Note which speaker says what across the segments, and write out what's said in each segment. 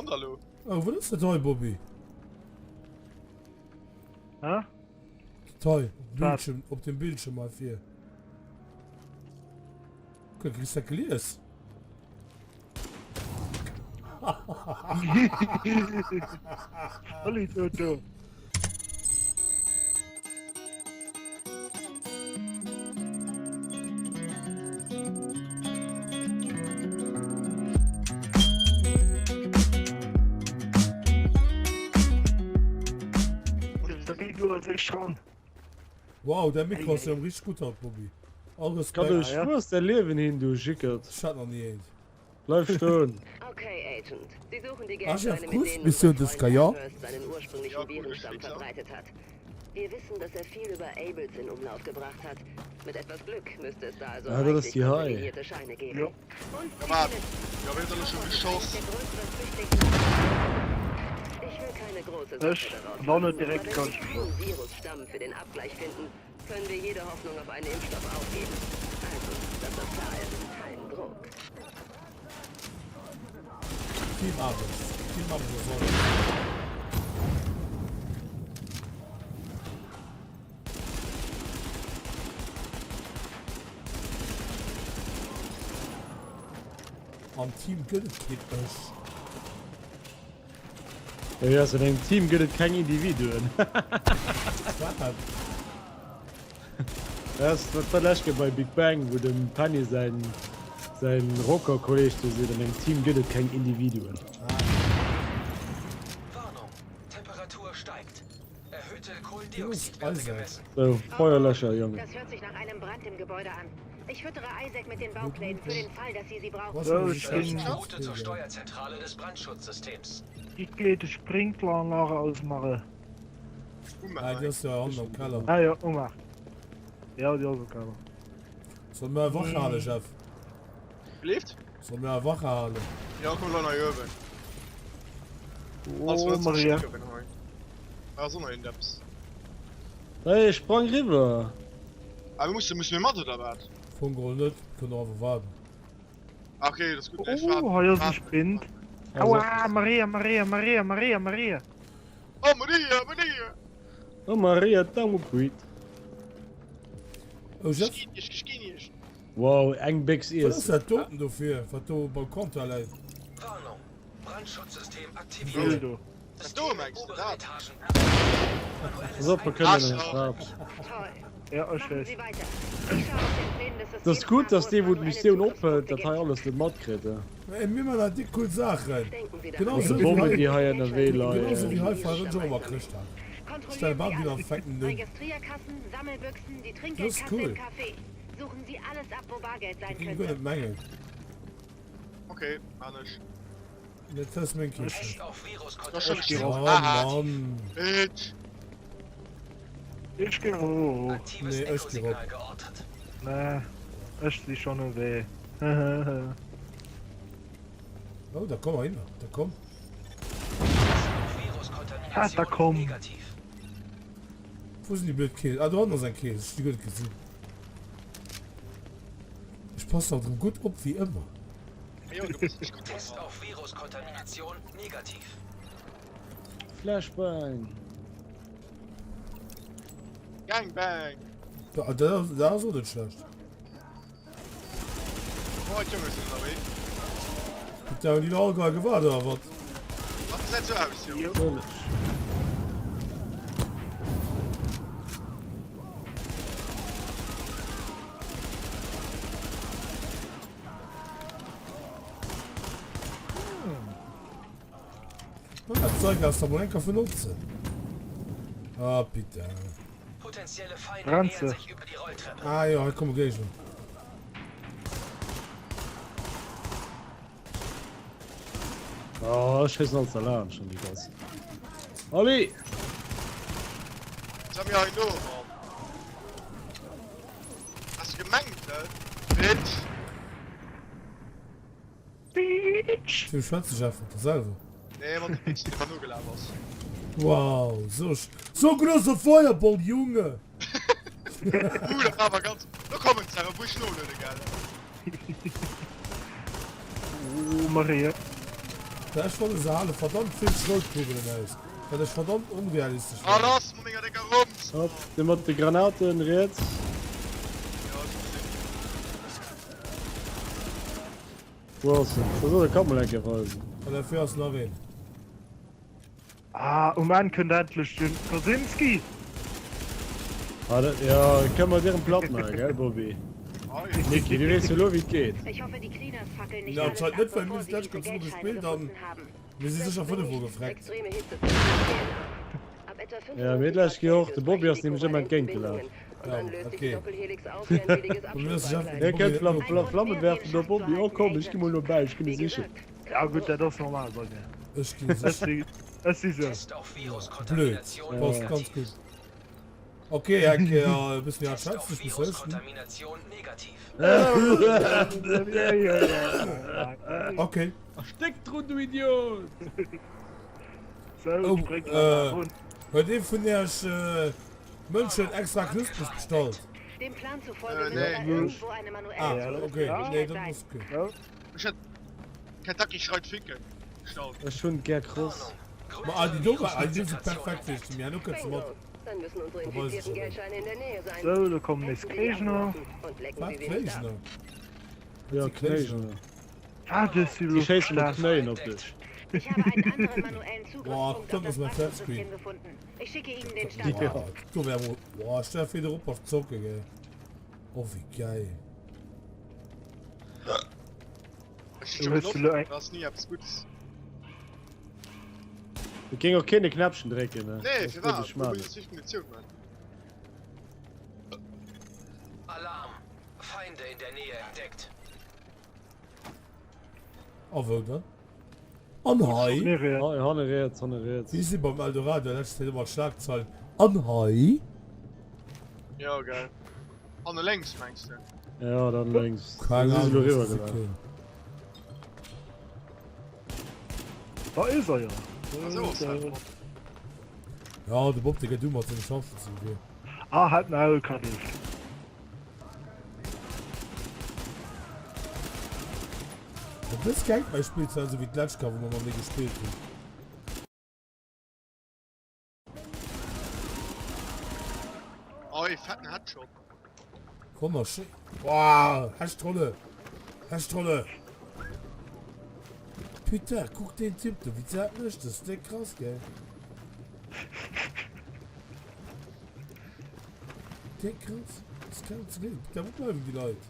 Speaker 1: Kommt elo.
Speaker 2: Oh, wat ass dat hei, Bobby?
Speaker 3: Hä?
Speaker 2: Dat hei, op dem Bildschirm, op dem Bildschirm hei vir. Kuck, kriss dat gelies?
Speaker 3: Salut Toto.
Speaker 2: Wow, däi Mikro ass jo richteg gutt haut, Bobby. All
Speaker 4: Respekt. Kaddo, wou ass däi Liewen hin, du Jickert?
Speaker 2: Ech hat nach ni eent.
Speaker 4: Bleif stoen.
Speaker 5: Okay, Agent. Sie suchen die
Speaker 2: Ah, Jeff,
Speaker 5: Geldscheine, mit
Speaker 2: Kuss,
Speaker 5: denen
Speaker 2: Mission
Speaker 5: unser
Speaker 2: des
Speaker 5: Freund
Speaker 2: Gaillard.
Speaker 5: Ashurst seinen ursprünglichen
Speaker 1: Ja, cool,
Speaker 5: Virenstamm
Speaker 1: Fixer.
Speaker 5: verbreitet hat. Wir wissen, dass er viel über Abelson in Umlauf gebracht hat. Mit etwas Glück müsste es da also
Speaker 4: Ah, dat ass
Speaker 5: reichlich
Speaker 4: déi hei.
Speaker 5: kontaminierte Scheine geben.
Speaker 3: Jo.
Speaker 5: Und
Speaker 1: Ja, wart.
Speaker 5: Zivilisten.
Speaker 1: Ja, wir haben schon
Speaker 5: Frankfurt ist
Speaker 1: geschoss.
Speaker 5: eines der größeren Flüchtlingscamps. Ich will keine große Sache
Speaker 3: Ech
Speaker 5: daraus
Speaker 3: war net
Speaker 5: machen,
Speaker 3: direkt
Speaker 5: aber wenn
Speaker 3: ganz
Speaker 5: wir keinen Virusstamm für den Abgleich finden, können wir jede Hoffnung auf einen Impfstoff aufgeben. Also, dass das klar ist, kein Druck.
Speaker 2: Teamaarbecht. Teamaarbecht ass alles. Am Team gëtt et keen Ech.
Speaker 4: Jo, also an engem Team gëtt et keng Individuen.
Speaker 2: Wat?
Speaker 4: Dat war d'lescht Kéier bei Big Bang, wou dem Penny säin säin Rocker-Kolleg do seet, an engem Team gëtt et keng Individuen.
Speaker 6: Warnung, Temperatur steigt. Erhöhte
Speaker 2: Isaac.
Speaker 6: Kohlendioxidwerte gemessen.
Speaker 4: Sou, Feuerlöscher, Jongen.
Speaker 7: Das hört sich nach einem Brand im Gebäude an. Ich füttere Isaac mit den Bauplänen für den Fall, dass Sie sie brauchen.
Speaker 2: Was
Speaker 3: So,
Speaker 2: muss
Speaker 3: ich
Speaker 2: ich
Speaker 3: bin-
Speaker 2: echt
Speaker 6: Route zur Steuerzentrale des Brandschutzsystems.
Speaker 3: Ich gehe die Sprinkleranlage ausmachen.
Speaker 2: Ah, déi ass jo hannen am Keller.
Speaker 3: Ah jo, umaach. Jo, déi ass am Keller.
Speaker 2: Solle mir Wache halen, Jeff?
Speaker 1: Leeft?
Speaker 2: Solle mir Wache halen?
Speaker 1: Ja, komm lo nach uewen.
Speaker 3: Oh, Maria.
Speaker 1: Ah, ass och nach iergendeppes.
Speaker 4: Hey, sprang riwwer!
Speaker 1: Ah, mir musse, musse mir mat oder wat?
Speaker 2: Fong geholl net, kënnt och einfach waarden.
Speaker 1: Ah, okay, dat ass gutt.
Speaker 3: Oh, hei ass e Spind. Aua, Maria, Maria, Maria, Maria, Maria.
Speaker 1: Oh Maria, Maria!
Speaker 4: Oh Maria, tamo kuit.
Speaker 2: Oh Jeff?
Speaker 1: Ech
Speaker 4: Wow, eng Béchs
Speaker 2: Wat ass
Speaker 4: iessen.
Speaker 2: dat doten dofir, wat do beim Comptoir läit?
Speaker 6: Warnung, Brandschutzsystem
Speaker 3: Wou
Speaker 6: aktiviert.
Speaker 3: do?
Speaker 1: Dat do mengs de dat?
Speaker 6: Etagen.
Speaker 4: Pass op, mer kënnen eng Schraps.
Speaker 7: Toll.
Speaker 3: Ja, ech
Speaker 7: Machen
Speaker 3: weess.
Speaker 7: Sie weiter. Ich schaue auf den Plänen des
Speaker 4: Et ass
Speaker 7: Systems
Speaker 4: gutt,
Speaker 7: nach,
Speaker 4: dass
Speaker 7: wo es
Speaker 4: dee wou
Speaker 7: manuelle
Speaker 4: d'Missioun ophëlt,
Speaker 7: Zugriffspunkte
Speaker 4: dat hei
Speaker 7: gibt.
Speaker 4: alles net matkritt.
Speaker 2: Ey, mir man da dick cool Saachen.
Speaker 5: Denken Sie
Speaker 2: Genau
Speaker 5: daran,
Speaker 2: sou
Speaker 4: Bommen,
Speaker 2: wéi
Speaker 4: déi
Speaker 2: hei,
Speaker 4: hei ënnerwee
Speaker 2: genau sou
Speaker 4: leien.
Speaker 2: wéi hei Fire Ranger och mat Chrëschtdag. Stell
Speaker 7: Kontrollieren
Speaker 2: Bam
Speaker 7: Sie
Speaker 2: wieder
Speaker 7: alles.
Speaker 2: fänken un.
Speaker 7: Registrierkassen, Sammelbüchsen, die
Speaker 2: Das ist
Speaker 7: Trinkgeldkasse
Speaker 2: cool.
Speaker 7: im Café. Suchen Sie alles ab, wo Bargeld sein
Speaker 2: Ging guer
Speaker 7: könnte.
Speaker 2: net mengen.
Speaker 1: Okay, man ech.
Speaker 2: Net ass meng Kichen.
Speaker 6: Test auf
Speaker 1: Das schon
Speaker 6: Viruskontamination.
Speaker 2: Oh
Speaker 1: Ah,
Speaker 2: Mann.
Speaker 1: Bitch!
Speaker 3: Ech ginn och.
Speaker 6: Aktives
Speaker 2: Nee, ech geh
Speaker 6: Echo-Signal
Speaker 2: rop.
Speaker 6: geortet.
Speaker 3: Nee, ech si schon ewee.
Speaker 2: Oh, da komm hin. Da komm.
Speaker 6: Test auf Viruskontamination
Speaker 3: Ah, da komm.
Speaker 6: negativ.
Speaker 2: Wo sinn déi blöd Kees? Ah, do hannen ass eng Kees. Ech déi guer net gesinn. Ech passen awer drop gutt op, wéi ëmmer.
Speaker 6: Test auf Viruskontamination negativ.
Speaker 4: Flashbang!
Speaker 1: Gangbang!
Speaker 2: Da, da, da ass och net schlecht.
Speaker 1: Oh, d'Jonge sinn ënnerwee.
Speaker 2: Hutt der déi all geil gewaart oder wat?
Speaker 1: Wat gesäit sou aus, jo.
Speaker 4: Natürlich.
Speaker 2: Dat Zeug ass da mol enker vun notzen. Ah, bitte.
Speaker 6: Potenzielle Feinde
Speaker 3: Brennt
Speaker 6: nähern
Speaker 3: se.
Speaker 6: sich über die Rolltreppe.
Speaker 2: Ah jo, hei komme Géigner.
Speaker 4: Oh, ech schéissen alles alarm schon déi ganz. Allez!
Speaker 1: Jetzt haben wir hei no, Mann. Hast du gemengt, ne? Bitch!
Speaker 3: Bitch!
Speaker 2: Wem schwätze ech einfach? Der selwer?
Speaker 1: Nee, mat dem Bitch, dee mer nogelaf ass.
Speaker 2: Wow, so, so großer Feuerball, Junge!
Speaker 1: Uh, dat war awer ganz. Do kommen se awer, wou ech noluede, gell?
Speaker 3: Oh, Maria.
Speaker 2: Ech fannen se hale verdammt vill Schroutkugelen aus, wat ech verdammt onrealistesch
Speaker 1: Ah
Speaker 2: fannen.
Speaker 1: lass mat menger décker Rums!
Speaker 4: Hopp, dee mat de Granaten riets.
Speaker 1: Ja, ech gesinn.
Speaker 4: Wou ass en? Da soll e Kapp mol eng Kéier weisen.
Speaker 2: An derfir ass nach een.
Speaker 3: Ah, um Enn kënnt endlech den Kosinski!
Speaker 4: Ah, dat, ja, kënne mer dir en platt maachen, gell, Bobby? Niki, du weess jo elo, wéi et geet.
Speaker 7: Ich hoffe, die Cleaners fackeln nicht
Speaker 2: Na,
Speaker 7: alles
Speaker 2: anscheinend
Speaker 7: ab,
Speaker 2: net, well mir
Speaker 7: bevor
Speaker 2: hunn
Speaker 7: sie
Speaker 2: d'lescht
Speaker 7: diese
Speaker 2: Kéier zesumme
Speaker 7: Geldscheine
Speaker 2: gespillt an
Speaker 7: gefunden haben.
Speaker 2: mir si
Speaker 5: Das
Speaker 2: sécher
Speaker 5: bringt
Speaker 2: 5 Mol
Speaker 5: nichts.
Speaker 2: gefreckt.
Speaker 5: Extreme Hitze zerstört DNA. Ab etwa
Speaker 4: Ja, mee
Speaker 5: 95
Speaker 4: d'lescht
Speaker 5: Grad
Speaker 4: Kéier och, de
Speaker 5: Celsius
Speaker 4: Bobby
Speaker 5: brechen
Speaker 4: ass
Speaker 5: die
Speaker 4: nämlech ëmmer
Speaker 5: kovalenten
Speaker 4: entgéint gelaf.
Speaker 5: Bindungen und
Speaker 2: Ja,
Speaker 5: dann löst sich die
Speaker 2: okay.
Speaker 5: Doppelhelix auf wie ein billiges
Speaker 2: Bei mir ass sech
Speaker 5: Abschlussballkleid.
Speaker 2: einfach
Speaker 4: Hie
Speaker 2: de
Speaker 4: kënnt
Speaker 2: Bobby
Speaker 4: Flam
Speaker 2: net
Speaker 4: Flam
Speaker 7: Ein Grund
Speaker 4: Flammen
Speaker 7: mehr, sie im
Speaker 4: werfen, de
Speaker 7: Schach zu
Speaker 4: Bobby, oh
Speaker 7: halten,
Speaker 4: komm, ech gi
Speaker 7: Agent.
Speaker 4: mol nobäi, ech ginn e
Speaker 5: Wie
Speaker 4: sichen.
Speaker 5: gesagt,
Speaker 3: Ja
Speaker 5: kein
Speaker 3: gutt, dat
Speaker 5: Grund.
Speaker 3: ass normal bei mir.
Speaker 2: Ech ginn
Speaker 3: Ech
Speaker 2: sech.
Speaker 3: si, ech si sou.
Speaker 6: Test auf
Speaker 2: Blöd.
Speaker 6: Viruskontamination
Speaker 2: Passt ganz
Speaker 6: negativ.
Speaker 2: gutt. Okay, Henk, ja, e bëssen méi
Speaker 6: Test
Speaker 2: schwätz
Speaker 6: auf
Speaker 2: dech bis héichten.
Speaker 6: Viruskontamination negativ.
Speaker 2: Okay.
Speaker 4: Erstéck drun, du Idiot!
Speaker 3: Sou,
Speaker 2: Oh,
Speaker 3: spréngt mer
Speaker 2: äh,
Speaker 3: nach un.
Speaker 2: huet ee vun iech Mënschen extra knusprig bestallt?
Speaker 7: Dem Plan zufolge
Speaker 1: Äh,
Speaker 7: müsste
Speaker 1: nee.
Speaker 7: da irgendwo eine manuelle
Speaker 2: Ah,
Speaker 3: Ja,
Speaker 2: okay.
Speaker 3: ja.
Speaker 2: Nee,
Speaker 7: Zugriffsmöglichkeit
Speaker 2: dann
Speaker 7: sein.
Speaker 2: ass okay.
Speaker 3: Sou.
Speaker 1: Ech hätt Kentucky Schreit Chicken bestallt.
Speaker 4: Ech hunn gär kross.
Speaker 6: Warnung.
Speaker 2: Ma ah,
Speaker 6: Größere
Speaker 2: déi do war, ah, déi si
Speaker 6: Viruskonzentration
Speaker 2: perfekt fir
Speaker 6: entdeckt.
Speaker 2: dech, Mia, du kënns mat.
Speaker 5: Bingo. Dann müssen unsere
Speaker 2: Da weiß ich
Speaker 5: infizierten
Speaker 2: schon.
Speaker 5: Geldscheine in der Nähe sein.
Speaker 3: Sou, do kommen nees
Speaker 5: Hetzen Sie die
Speaker 3: Géigner.
Speaker 5: Ambulanzen und lecken
Speaker 2: Wat,
Speaker 5: Sie sie nicht ab.
Speaker 2: Knéigner?
Speaker 4: Ja,
Speaker 2: Si Knéigner?
Speaker 4: Knéigner.
Speaker 3: Wat hues du
Speaker 4: Déi
Speaker 3: elo
Speaker 4: schéisse mat
Speaker 3: verstanen?
Speaker 4: Knéien op dech.
Speaker 7: Ich habe einen anderen manuellen
Speaker 2: Boah,
Speaker 7: Zugriffspunkt
Speaker 2: dann
Speaker 7: auf das
Speaker 2: ass mein Flatscreen.
Speaker 7: Brandungssystem gefunden. Ich schicke Ihnen den Standort.
Speaker 4: Ja.
Speaker 2: Boah, do wär mol, boah, stell dir vir, dorop zocken, gell. Oh, wéi geil.
Speaker 1: Ech
Speaker 3: Du hues elo eng.
Speaker 1: Dat ass ni eppes Guddes.
Speaker 4: Et géing och keen e Knäppchen drécken, ne?
Speaker 1: Nee,
Speaker 4: Dat
Speaker 1: firwat?
Speaker 4: würde ich
Speaker 1: Du
Speaker 4: man.
Speaker 1: muss nicht Munition man.
Speaker 6: Alarm! Feinde in der Nähe entdeckt.
Speaker 2: A wou dann? An hei?
Speaker 3: Mir riets.
Speaker 4: Hei, hanne riets, hanne riets.
Speaker 2: Wéi si beim Eldorado lescht Zäit ëmmer d'Schlagzeilen, An hei?
Speaker 1: Ja, geil. Hanne lénks mengs de?
Speaker 4: Ja, dann lénks.
Speaker 2: Keng
Speaker 4: Da si se
Speaker 2: Ahnung,
Speaker 4: elo
Speaker 2: ech
Speaker 4: riwwer
Speaker 2: gesi
Speaker 4: gelaf.
Speaker 2: keen.
Speaker 3: Da is er jo.
Speaker 1: Ah, sou ass dat.
Speaker 2: Ja, de Bob, dee gëtt u mat senge Scharfschützengewehr.
Speaker 3: Ah, halt Maul, Kaddift.
Speaker 2: Dat dës gängt mäi Spill ze esou wéi d'lescht Kéier wou mer matenee gespillt hunn.
Speaker 1: Oh ee fetten Headshot.
Speaker 2: Wonnerschéin. Boah, Hechtrolle. Hechtrolle. Putain, kuck deen Typ do, wéi dat mécht, dat ass déck krass, gell? Déck krass. Dat ass kaum ze gleewen. Putain, wou bleiwen déi Leit?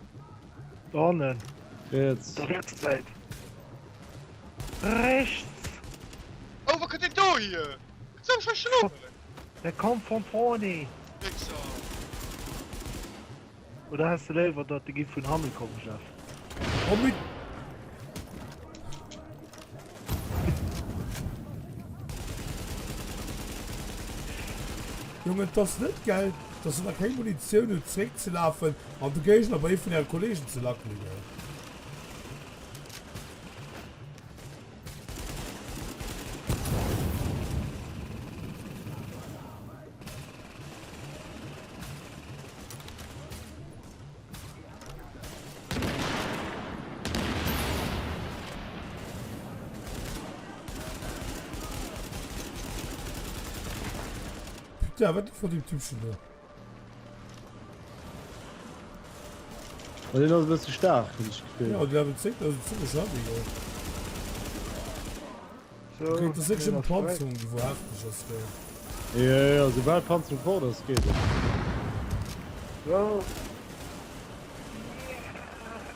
Speaker 3: Donnen.
Speaker 4: Riets.
Speaker 3: Der riets Säit. Rechts!
Speaker 1: Oh, wat kënnt deen do hier? Wat soll ech mech schloen?
Speaker 3: Der kommt vom Pony!
Speaker 1: Wichser.
Speaker 3: Oder häss de léiwer datt de giff vun hanne kommen, Jeff?
Speaker 2: Oh mit. Jongen, et ass net geil, dass der nach keng Munitioun hutt zréck ze lafen an de Géigner bei ee vun äre Kollegen ze lackelen, gell? Putain, wat von dem Typchen do?
Speaker 4: Ma deen ass e bësse staark, hunn ech d'Gefill.
Speaker 2: Ja, Level 10 ass zimmlech heavy, gell?
Speaker 3: So,
Speaker 2: Okay, das ist wirklich
Speaker 3: mir
Speaker 2: eine
Speaker 3: ass frei.
Speaker 2: Panzerung, die wo heftig ist, gell?
Speaker 4: Ja, ja, soubal d'Panzerung fort ass, geet et.
Speaker 3: So.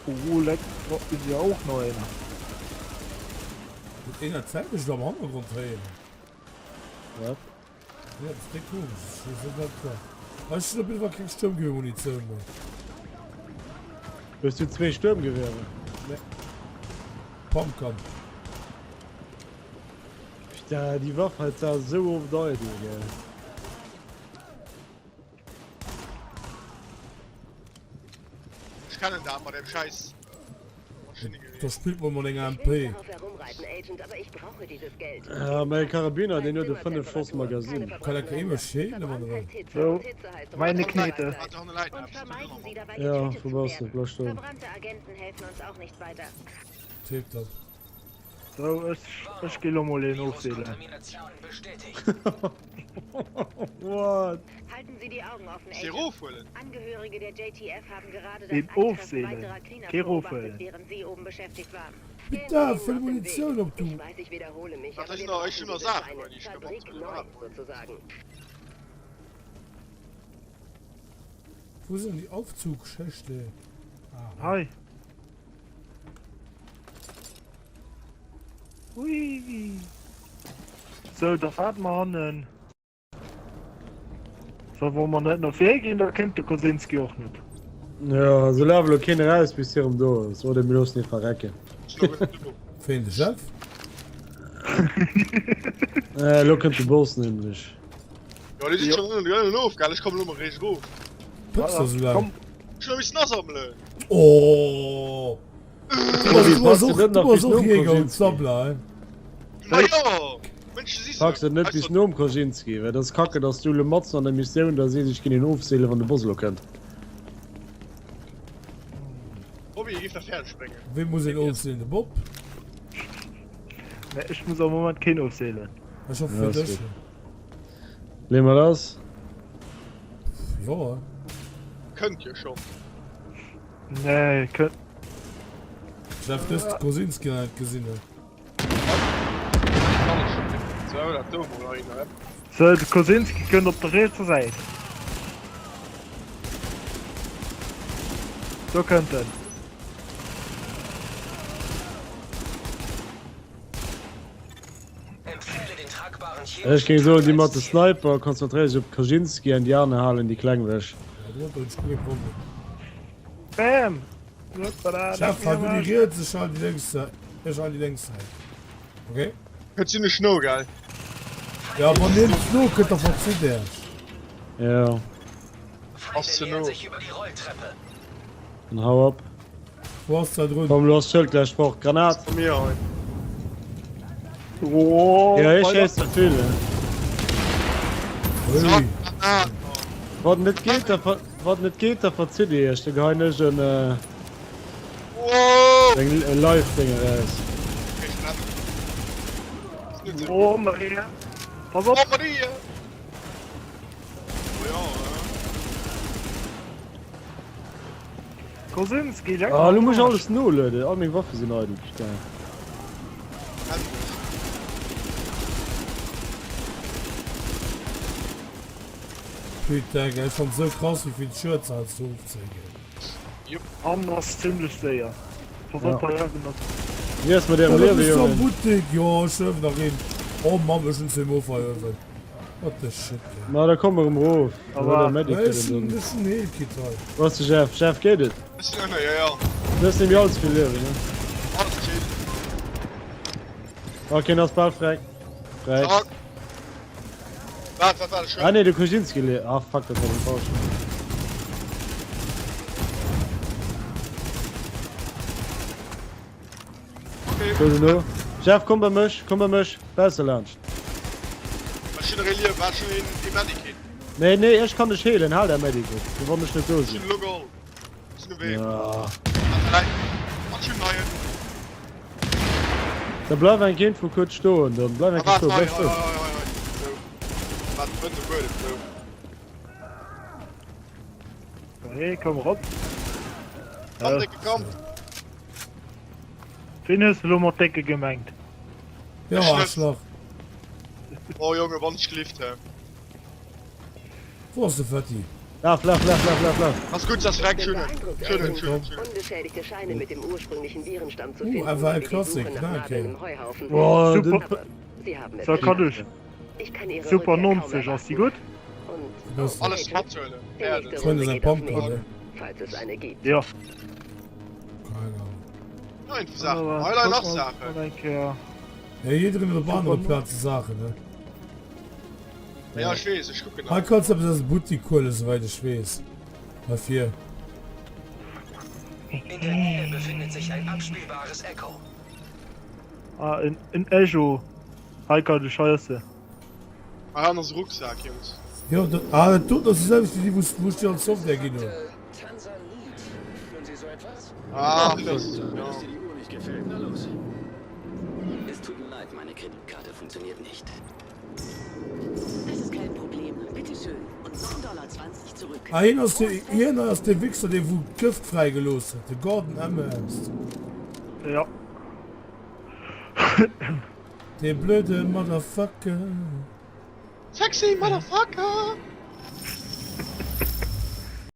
Speaker 3: Oh, leck, da ist ja och nach einer.
Speaker 2: Huet een dat zäitlech do am Hannergrond héieren?
Speaker 4: Wat?
Speaker 2: Ja, das ist déck komisch. Ich weess net, wat war. Ah, ech hunn op jeden Fall keng Sturmgewehrmunition méi.
Speaker 4: Hues du zwee Sturmgewehre?
Speaker 2: Nee. Pumpgun.
Speaker 4: Putain, déi Waff hei war sou oft eidel, gell.
Speaker 1: Ech kennen dat mat dem scheiß Maschinengewehr.
Speaker 2: Da spillt man mat enger
Speaker 5: Ich
Speaker 2: MP.
Speaker 5: will nicht darauf herumreiten, Agent, aber ich brauche dieses Geld.
Speaker 4: Ja, mäi Karabiner, deen huet e 5 Schoss Magazin.
Speaker 2: Kann dat keng Maschine mat dran?
Speaker 3: So, meine Knete.
Speaker 4: Ja, wou bass de? Bleif stoen.
Speaker 7: Verbrannte Agenten helfen uns auch nicht weiter.
Speaker 2: Tip top.
Speaker 3: Sou, ech, ech gi lo mol een ofseelen.
Speaker 6: Viruskontamination bestätigt.
Speaker 4: What?
Speaker 7: Halten Sie die Augen offen,
Speaker 1: Sie
Speaker 7: Agent.
Speaker 1: erofhuelen?
Speaker 7: Angehörige der JTF haben gerade das
Speaker 3: Een
Speaker 7: Eintreffen
Speaker 3: ofseelen,
Speaker 7: weiterer Cleaners
Speaker 3: kee
Speaker 7: beobachtet,
Speaker 3: rofhuelen.
Speaker 7: während Sie oben beschäftigt waren.
Speaker 2: Bitte,
Speaker 5: Gehen Sie ihnen
Speaker 2: vill
Speaker 5: aus dem
Speaker 2: Munition
Speaker 5: Weg.
Speaker 2: op du.
Speaker 5: Ich weiß, ich wiederhole mich,
Speaker 1: Ach,
Speaker 5: aber
Speaker 1: das
Speaker 5: wir
Speaker 1: sind doch echt
Speaker 5: brauchen
Speaker 1: schon noch
Speaker 5: diese
Speaker 1: Sachen,
Speaker 5: Scheine.
Speaker 1: weil die ich
Speaker 5: Fabrik
Speaker 1: gemacht
Speaker 5: neu,
Speaker 1: habe.
Speaker 5: sozusagen.
Speaker 2: Wo sinn déi Aufzugschächte? Ah.
Speaker 3: Hei. Hui. Sou, da waart mer hannen. So, wa mer net no vir ginn, da kënnt de Kosinski och net.
Speaker 4: Jo, sou laf elo keen eraus bis hie rem do ass, oder mir loossen hie verrecken.
Speaker 2: Ween, de Jeff?
Speaker 4: Äh, elo kënnt de Boss nämlech.
Speaker 1: Jo, déi sinn schon ënnen erof, gell? Ech kommen elo mol eréischt erof.
Speaker 2: Pëtz der sou laang?
Speaker 1: Ech hunn nach missen asammelen.
Speaker 2: Oh! Du bass och, du bass och Jäger und Sammler, hein?
Speaker 1: Ma jo! Mënsche si
Speaker 4: Packs et net bis nom Kosinski, well et ass kacke dass du elo matzen an der Missioun da sees ech ginn een ofseelen wann de Boss elo kënnt.
Speaker 1: Bobby, géif dat fäerdeg bréngen.
Speaker 2: Wee muss een ofseelen? De Bob?
Speaker 3: Nee, ech muss am Moment keen ofseelen.
Speaker 2: Ech hoffen fir dech.
Speaker 4: Lee mer lass.
Speaker 2: Jo.
Speaker 1: Kënnt jo schonn.
Speaker 3: Nee, kënnt.
Speaker 2: Jeff, du hues de Kosinski nach net gesinn, he?
Speaker 3: Sou, de Kosinski kënnt op der rietser Säit. Do kënnt en.
Speaker 4: Ech géing soen, déi mat de Sniper konzentréiere sech op Kosinski an déi aner halen déi kleng wech.
Speaker 3: Bam!
Speaker 2: Jeff, hal du déi riets, ech halen déi lénks Säit. Ech halen déi lénks Säit. Okay?
Speaker 1: Kënnt zimlech no, gell?
Speaker 2: Ja, wann hien no kënnt, da verzitt Iech.
Speaker 4: Jo.
Speaker 1: Ass ze no.
Speaker 4: Dann hau ab.
Speaker 2: Wou ass dat drun?
Speaker 4: Komm, lo ass d'Schëld gläich fort. Granat!
Speaker 1: Bei mir hei.
Speaker 3: Oh,
Speaker 4: Ja, ech schéiss ze vill.
Speaker 2: Ui.
Speaker 4: Wann net geet, da ver wann net geet, da verzitt Dir Iech. Da geheien ech en eng e Live-Ding eraus.
Speaker 3: Oh, Maria. Pass op.
Speaker 1: Oh, Maria! Oh, ja,
Speaker 3: Kosinski, leck
Speaker 4: Ah, lo muss ech alles nolueden. All meng Waffe sinn eidel. Putain.
Speaker 2: Putain, gell, ech fann sou krass wéi vill Schued se heiansdo ofzéien gell.
Speaker 3: An ass zimlech séier. Pass op, hei ass en.
Speaker 4: Wéi ass mat ärem
Speaker 2: Ja, da
Speaker 4: Liewe,
Speaker 2: bist du am
Speaker 4: Jongen?
Speaker 2: Buttek. Jo, ech huewen nach een. Oh Mamm, ech hunn zwee Mofer uewen. What the shit, gell.
Speaker 4: Ma da komm erëm erof.
Speaker 3: Aber-
Speaker 4: Oder Medic
Speaker 2: Ech
Speaker 4: oder
Speaker 2: hunn
Speaker 4: dann.
Speaker 2: ech hunn Healkit hei.
Speaker 4: Wou ass de Jeff? Jeff, geet et?
Speaker 1: Ech sinn ënner, jo, jo.
Speaker 4: Du hues nämlech alles vill Liewen, ne?
Speaker 1: Alles chill.
Speaker 4: Ok, en ass bal freck. Freck.
Speaker 1: Zack. Waart, waart, waart, ech
Speaker 4: Ah nee, de Kosinski le. Ah fuck, dat war den falschen.
Speaker 1: Okay.
Speaker 4: So, no. Jeff, komm bei mech, komm bei mech. Bausse laanscht.
Speaker 1: Ech hunn nach ee Liewen, waart, ech hunn een, ee Medikit.
Speaker 4: Nee, nee, ech kann dech heelen, hal däi Medikit, fir wann ech net do
Speaker 1: Ech
Speaker 4: sinn.
Speaker 1: hunn elo geholl. Ech sinn um Wee.
Speaker 4: Ja.
Speaker 1: Warte, ach, ech hunn neien.
Speaker 4: Da bleif eng Kéint vu kuerz stoen, dann bleif eng
Speaker 1: Ah,
Speaker 4: Kéint stoen,
Speaker 1: warte, hei,
Speaker 4: bleif
Speaker 1: hei,
Speaker 4: stoen.
Speaker 1: hei, hei, hei. Sou. Warte, bënn um Buedem, sou.
Speaker 3: Hey, komm rop.
Speaker 1: Komm, Décke, komm.
Speaker 3: Ween hues de lo mat Décke gemengt?
Speaker 2: Jo, Aarschlach.
Speaker 1: Oh Jonge, wann ech gelift hä.
Speaker 2: Wou ass de Fetti?
Speaker 4: Laf, laf, laf, laf, laf, laf.
Speaker 1: Ass gutt, ass weg.
Speaker 5: Ich bin
Speaker 1: Schönen,
Speaker 5: beeindruckt,
Speaker 1: schönen,
Speaker 5: Agent.
Speaker 1: schönen, schönen.
Speaker 5: Unbeschädigte Scheine mit dem ursprünglichen Virenstamm zu
Speaker 2: Uh,
Speaker 5: finden,
Speaker 2: FL
Speaker 5: war wie die
Speaker 2: Classic,
Speaker 5: Suche nach
Speaker 2: na,
Speaker 5: Nadeln
Speaker 2: okay.
Speaker 5: im Heuhaufen.
Speaker 4: Boah,
Speaker 3: Super.
Speaker 4: den
Speaker 5: Aber Sie haben es
Speaker 3: So, kann
Speaker 5: geschafft.
Speaker 3: ich.
Speaker 5: Ich kann Ihre
Speaker 3: Super
Speaker 5: Rückkehr kaum
Speaker 3: 90, ass déi
Speaker 5: erwarten.
Speaker 3: gutt?
Speaker 5: Und
Speaker 2: Was?
Speaker 1: Alles
Speaker 5: Agent,
Speaker 1: matzuelen.
Speaker 5: die nächste
Speaker 2: Freunde
Speaker 5: Runde
Speaker 2: sein
Speaker 5: geht auf
Speaker 2: Pumpgun,
Speaker 5: mich,
Speaker 2: ne?
Speaker 5: falls es eine gibt.
Speaker 3: Ja.
Speaker 2: Keine Ahnung.
Speaker 1: Nein, Sachen. Hei leien nach Saachen.
Speaker 3: Eng Kéier.
Speaker 2: Ja, jiddereen huet op anere Plaze Saachen, ne?
Speaker 1: Ja, ech weess, ech kucken
Speaker 2: Hei
Speaker 1: nach.
Speaker 2: kanns du eppes aus dem Buttik huelen, souwäit ech weess. Hei vir.
Speaker 6: In der Nähe befindet sich ein abspielbares Echo.
Speaker 3: Ah, en, en Echo. Hei kann ech, hei ass se.
Speaker 1: Hei hannen ass e Rucksak, Jungs.
Speaker 2: Jo, dat, ah, dat doten ass déi selwecht wéi déi, wou, wou ech dir als Software ginn hunn.
Speaker 6: Tansanit. Führen Sie so etwas?
Speaker 1: Ah, das, ja.
Speaker 6: Wenn es dir die Uhr nicht gefällt, na los. Meine Kreditkarte funktioniert nicht.
Speaker 5: Das ist kein Problem. Bitte schön. Und 9,20 Dollar zurück.
Speaker 2: Ah, hien ass de, hien ass de Wichser, dee wou d'Gëft fräigelooss huet, de Gordon Amherst.
Speaker 3: Ja.
Speaker 2: Dee blöde Motherfucker.
Speaker 1: Sexy Motherfucker!